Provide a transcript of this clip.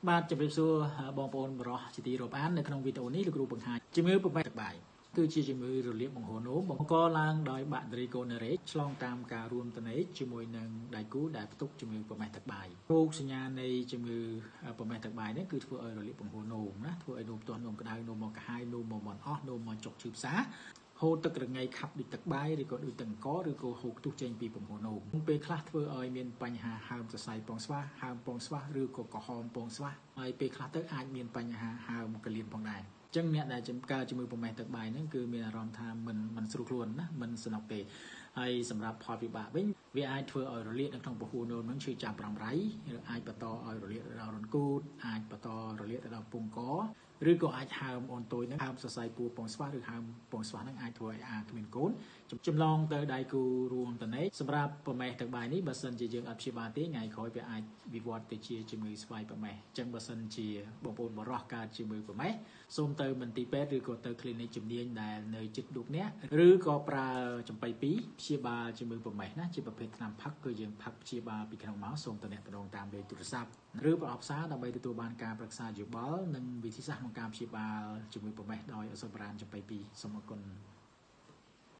បាទជម្រាបសួរបងប្អូនបរោះជាទីរាប់អាននៅក្នុងវីដេអូនេះលោកគ្រូបង្ហាញជំងឺប្រមេះទឹកបាយគឺជាជំងឺរលាកបង្ហូរនោមបង្កឡើងដោយបាក់តេរីកូណេរ៉េឆ្លងតាមការរួមតនេជាមួយនឹងដៃគូដែលផ្ទុកជំងឺប្រមេះទឹកបាយរោគសញ្ញានៃជំងឺប្រមេះទឹកបាយនេះគឺធ្វើឲ្យរលាកបង្ហូរនោមណាធ្វើឲ្យនោមទាស់នោមក្តៅនោមមកកាហាយនោមមកមិនអស់នោមមកចុកឈឺផ្សាហូរទឹករងៃខាប់ដូចទឹកបាយឬក៏ដូចទឹកអង្ករឬក៏ហូរខ្ទុះចេញពីពំហូរនោមពេលខ្លះធ្វើឲ្យមានបញ្ហាហើមសរសៃពងស្វាហើមពងស្វាឬក៏ក្រហមពងស្វាហើយពេលខ្លះទៅអាចមានបញ្ហាហើមកលៀនផងដែរចឹងអ្នកដែលចំកើតជំងឺប្រមេះទឹកបាយហ្នឹងគឺមានអារម្មណ៍ថាមិនស្រួលខ្លួនណាមិនស្នុកទេហើយសម្រាប់ផលវិបាកវិញវាអាចធ្វើឲ្យរលាកនៅក្នុងពហូនោមហ្នឹងឈឺចាប់រំរៃឬអាចបន្តឲ្យរលាកដល់រន្ធគូតអាចបន្តរលាកទៅដល់ពងកឬក៏អាចហើមអូនតូចហ្នឹងហើមសរសៃពួរពងស្វាឬហើមពងស្វាហ្នឹងអាចធ្វើឲ្យអាគ្មានកូនចម្លងទៅដៃគូរួមតនេសម្រាប់ប្រមេះទឹកបាយនេះបើសិនជាយើងអត់ព្យាបាលទេថ្ងៃក្រោយវាអាចវិវត្តទៅជាជំងឺស្វាយប្រមេះអញ្ចឹងបើសិនជាបងប្អូនបរោះកើតជំងឺប្រមេះសូមទៅមន្ទីរពេទ្យឬក៏ទៅ clinic ជំនាញដែលនៅជិតលោកអ្នកឬក៏ប្រើចំបៃ2ព្យាបាលជំងឺប្រមេះណាជាប្រភេទថ្នាំផឹកគឺយើងផឹកព្យាបាលពីក្នុងមកសូមតំណតំណងតាមលេខទូរស័ព្ទឬប្រអប់សារដើម្បីទទួលបានការប្រឹក្សាយោបល់និងវិធីសាស្ត្រក្នុងការព្យាបាលជំងឺប្រមេះដោយឱសថបុរាណចំបៃ2សូមអរគុណ។